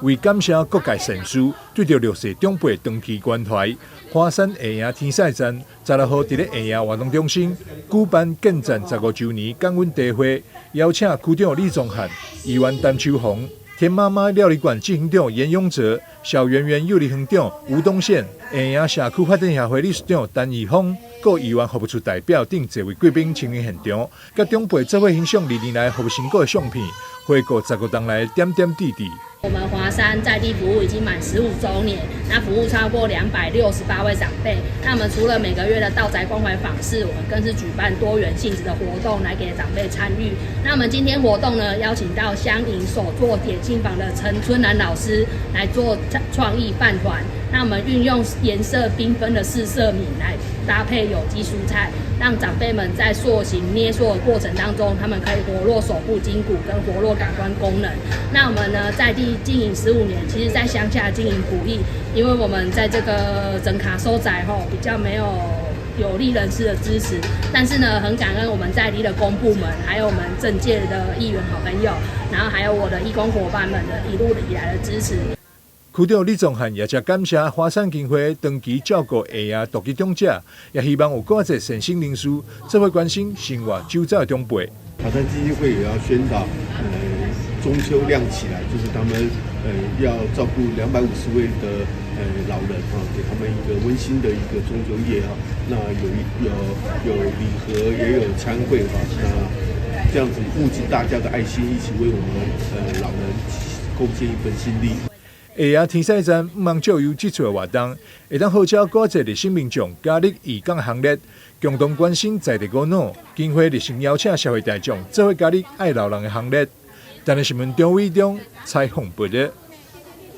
為感謝各界善事對著弱勢長輩長期關懷，華山下營天使站16號佇咧下營活動中心舉辦建站15週年感恩茶會，邀請區長李宗翰、議員陳秋紅、田媽媽料理館執行長嚴永哲、小圓圓幼兒園長吳東憲、下營社區發展協會理事長陳義峰、各議員服務處代表等濟位貴賓親臨現場，佮長輩做伙欣賞2年來服務成果的相片，回顧15冬來點點滴滴。我們華山在地服務已經滿15週年，那服務超過268位長輩。那我們除了每個月的到宅關懷訪視，我們更是舉辦多元性質的活動來給長輩參與。那我們今天活動呢，邀請到香瑩手作點心坊的陳春蘭老師來做創意飯糰。那我們運用顏色繽紛的四色米來搭配有機蔬菜，讓長輩們在塑形捏塑的過程當中，他們可以活絡手部筋骨跟活絡感官功能。那我們呢，在地經營15年，其實在鄉下經營不易，因為我們在這個整卡所在吼比較沒有有力人士的支持，但是呢，很感恩我們在地的公部門，還有我們政界的議員好朋友，然後還有我的義工夥伴們的一路以來的支持。區長李宗翰也誠感謝華山基金會長期照顧下營獨居長者，也希望有更濟善心人士做伙關心生活周遭的長輩。華山基金會也要宣導，中秋亮起來，就是他們要照顧250位的老人啊，給他們一個溫馨的一個中秋夜哈。那有一有有禮盒，也有餐會哈。那這樣子募集大家的愛心，一起為我們老人貢獻一份心力。下營天使站毋茫藉由這次的活動，會當號召閣較濟熱心民眾加入義工行列，共同關心在地孤老。基金會熱心邀請社會大眾做伙加入愛老人的行列。台南新聞張偉中採訪報道。